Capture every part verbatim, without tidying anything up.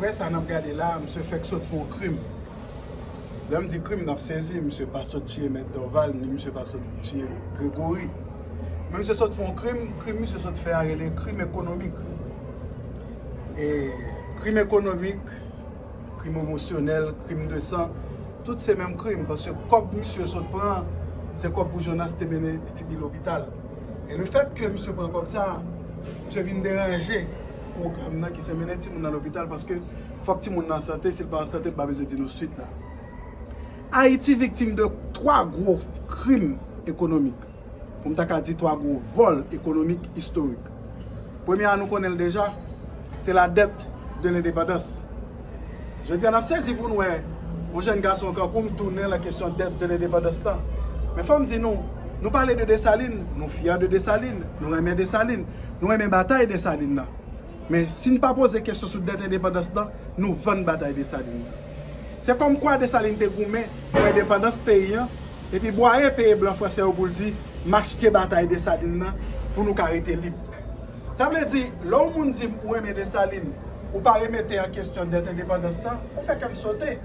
Apre sa n ap gade la, misye fèk sot fè yon krim. Lè m di krim, n ap sezi, misye pa sot tiye Mèt Dorval, ni misye pa sot tiye Gregory. Men misye sot fè yon krim, krim misye sot fè a rele krim ekonomik. E krim ekonomik, krim emosyonèl, krim de san, tout se menm krim, paske kòb misye sot pran, se kòb pou Jonas te mennen pitit li lopital. E lefètke misye pran kòb sa, misye vin deranje pwogram nan ki se mennen timoun nan lopital, paske fòk timoun nan an sante, si l pa an sante, m pa bezwen di nou swit la. Ayiti viktim de twa gwo krim ekonomik. Pou m ta ka di twa gwo vòl ekonomik istorik. Premye a, nou konnen l deja, se la dette de l'indépendance. Jodi a, n ap sezi pou n wè yon jèn gason kankou m tounen la kesyon dette de l'indépendance lan. Men fò m di nou, nou pale de Desalin, nou fyè de Desalin, nou renmen Desalin, nou renmen batay Desalin nan. Men si n pa poze kesyon sou dèt endepandans lan, nou vann batay Desalin nan. Se kòmkwa Desalin te goumen pou endepandans peyi an, epi bwaye peye blan franse yo pou l di, "M achte batay Desalin nan pou nou ka rete lib." Sa vle di, lè yon moun di m ou renmen Desalin, ou pa remete an kesyon dèt endepandans lan, ou fè kè m sote.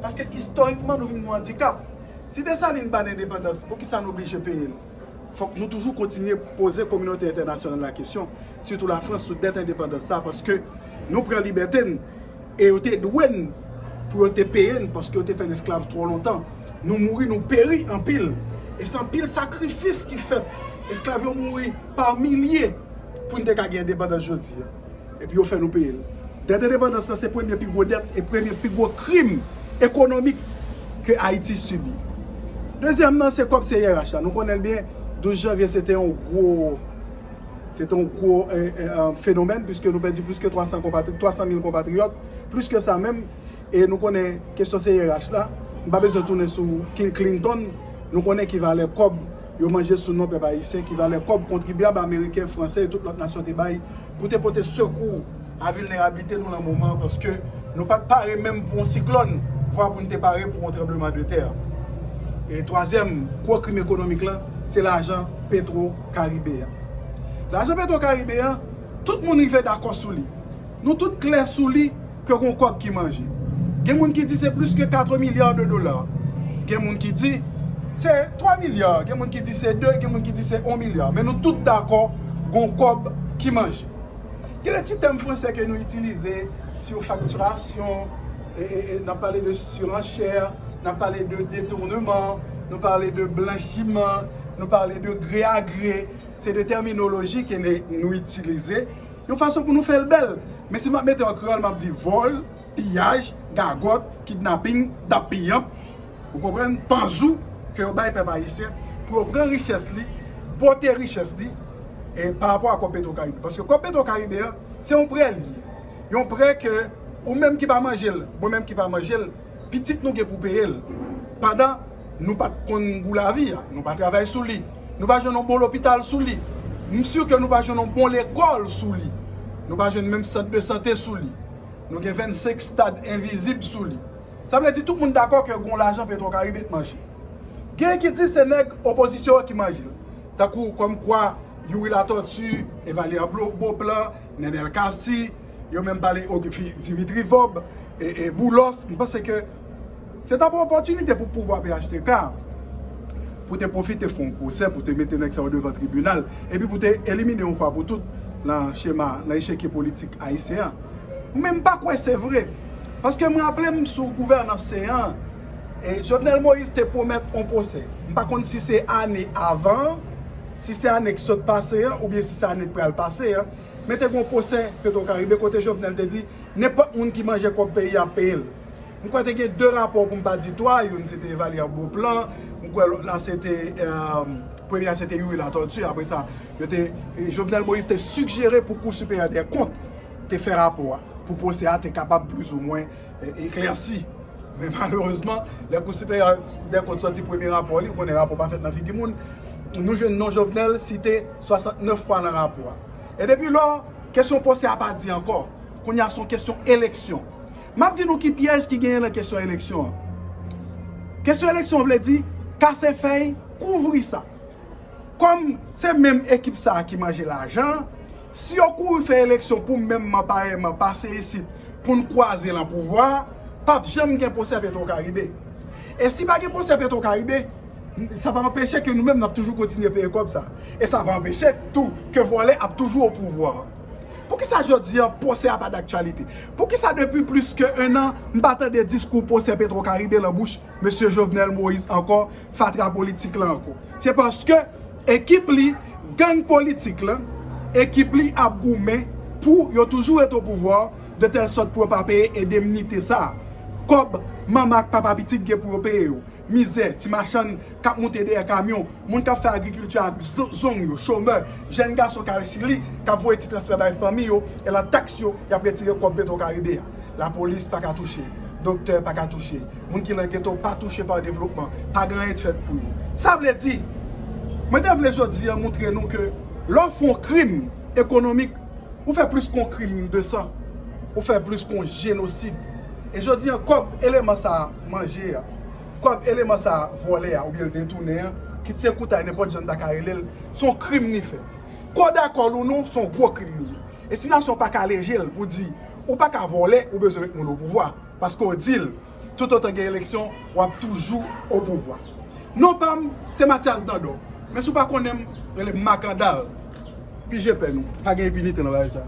Paske istorikman, nou vin yon andikap. Si Desalin ban n endepandans, poukisa n oblije peye l? Fòk nou toujou kontinye poze kominote entènasyonal la kesyon, sitou Lafrans, sou dèt endepandans sa, paske nou pran libète n e yo te dwe n pou yo te peye n, paske yo te fè n esklav twò lontan. Nou mouri, nou peri anpil. E se anpil sakrifis ki fèt. Esklav yo mouri pa milye pou n te ka gen endepandans jodi a. Epi yo fè nou peye l. Dèt endepandans lan se premye pi gwo dèt e premye pi gwo krim ekonomik ke Ayiti sibi. Dezyèm nan, se kòb C I R H la. Nou konnen l byen, douz janvye se te yon gwo, se te yon gwo, eh, eh, eh, fenomèn, piske nou pèdi plis ke twa san konpatri-, twa san mil konpatriyòt, plis ke sa menm. E nou konnen kesyon C I R H la, m pa bezwen tounen sou King Clinton, nou konnen ki valè kòb yo manje sou non pèp ayisyen, ki valè kòb kontribyab ameriken, franse e tout lòt nasyon te bay pou te pote sekou a vilnerablite nou nan moman an, paske nou pa t pare menm pou yon siklòn, vwa pou n te pare pou yon tranbleman de tè. E twazyèm gwo krim ekonomik lan, se lajan Petro Karibe a. Lajan Petro Karibe a, tout moun rive dakò sou li. Nou tout klè sou li ke gon kòb ki manje. Gen moun ki di se plis ke kat milya de dola. Gen moun ki di se twa milya, gen moun ki di se de, gen moun ki di se yon milya. Men nou tout dakò gon kòb ki manje. Gen de ti tèm franse ke nou itilize, surfacturation, e, e, e, n ap pale de surenchère, n ap pale de détournement, nou pale de blanchiman, nou pale de gré à gré. Se de tèminoloji ke ne-, nou itilize yon fason pou nou fè l bèl. Men si m ap mete an kreyòl, m ap di vòl, piyaj, gagòt, kidnaping, dappiyanp, ou konprann, panzou ke yo bay pèp ayisyen pou yo pran richès li, pote richès li, e pa rapò a kòb Petro Karibe. Paske kòb Petro Karibe an, se yon prè li ye. Yon prè ke ou menm ki pa manje l, mwen menm ki pa manje l, pitit nou gen pou peye l. Pandan nou pa t konn gou lavi a, nou pa travay sou li, nou pa jwenn yon bon lopital sou li, m si ke nou pa jwenn yon bon lekòl sou li, nou pa jwenn menm sant de sante sou li, nou gen vennsenk stad envizib sou li. Sa vle di tout moun dakò ke gon lajan Petro Karibe t manje. Gen ki di se nèg opozisyon an ki manje l. Tankou kòmkwa Youri Latortue, Evalière Blo-, Beauplan, Nenel Cassy, yo menm pale, ok, fi-, Dimitri Vorbe, e, e Boulos, m panse ke se t ap yon opòtinite pou pouvwa P H T K pou te pwofite fè yon pwosè, pou te mete nèg sa yo devan tribinal, epi pou te elimine yon fwa pou tout nan chema, nan echekye politik ayisyen an. Men m pa kwè se vre. Paske m raple m sou gouvènans Seyan, e Jovenel Moïse te pwomèt yon pwosè. M pa konn si se ane avan, si se ane k sot pase an, oubyen si se ane k pral pase an. Men te gen yon pwosè Petro Karibe kote Jovenel te di, nenpòt moun ki manje kòb peyi a ap peye l. M kwè te gen de rapò pou m pa di twa, youn se te Evalière Beauplan, m kwè lòt la se te, eh, premye a se te Youri Latortue, apre sa, yo te, eh, Jovenel Moïse te sigjere pou Cour supérieure des comptes te fè rapò a, pou pwosè a te kapab plizoumwen, eh, eklèsi. Men malerezman, lè Cour supérieure des comptes sòti premye rapò li, ou konnen rapò pa fèt nan figi moun, nou jwenn non Jovenel site swasantnèf fwa nan rapò a. E depi lò, kesyon pwosè a pa di ankò. Kounye a se yon kesyon eleksyon. M ap di nou ki pyèj ki genyen nan kesyon eleksyon an. Kesyon eleksyon an vle di kase fèy, kouvri sa. Kòm se menm ekip sa a ki manje lajan an, si yo kouri fè eleksyon pou m menm, m, parèy mwen, pase isit pou n kwaze lan pouvwa a, p ap janm gen pwosè Petro Caribe. E si pa gen pwosè Petro Caribe, sa va anpeche ke nou menm n ap toujou kontinye peye kòb sa. E sa va anpeche tou ke vòlè ap toujou o pouvwa. Poukisa jodi an pwosè a pa daktyalite? Poukisa depi plis ke en an m pa tande diskou pwosè Petro Caribe lan bouch mesye Jovenel Moïse ankò, fatra politik la ankò? Se paske ekip li, gang politik la, ekip li ap goumen pou yo toujou ret o pouvwa, de tèl sòt pou yo pa peye endemnite sa. Kòb manman ak papa pitit gen pou yo peye yo. Mizè, ti machann k ap moute dèyè kamyon, moun k ap fè agrikilti ak zong yo, chomè, jèn gason k al Chili, k ap voye ti transfè bay fanmi yo, e lan taks yo, y ap retire kòb Petro Caribe a. Lapolis pa ka touche, doktè pa ka touche, moun ki lan geto pa touche pa devlopman, pa gen anyen k fèt pou yo. Sa vle di, mwen te vle jodi an moutre nou ke lè w fè yon krim ekonomik, ou fè plis kon krim de san, ou fè plis kon jenosid. E jodi an, kòb eleman sa a manje a, kòb eleman sa a vòlè a, oubyen l detounen an, kit se koutay, nenpòt jan n ta ka rele l, se yon krim li fè. Kòd akòl ou non, se yon gwo krim li ye. E si nasyon pa ka leje l pou di, ou pa ka vòlè, ou bezwen met moun o pouvwa. Paske w di l, toutotan gen eleksyon, w ap toujou o pouvwa. Non pa m, se Mathias Dandor. Men si w pa konnen m, rele m Makandal. Pije pèn ou. Pa gen enpinite nan bagay sa.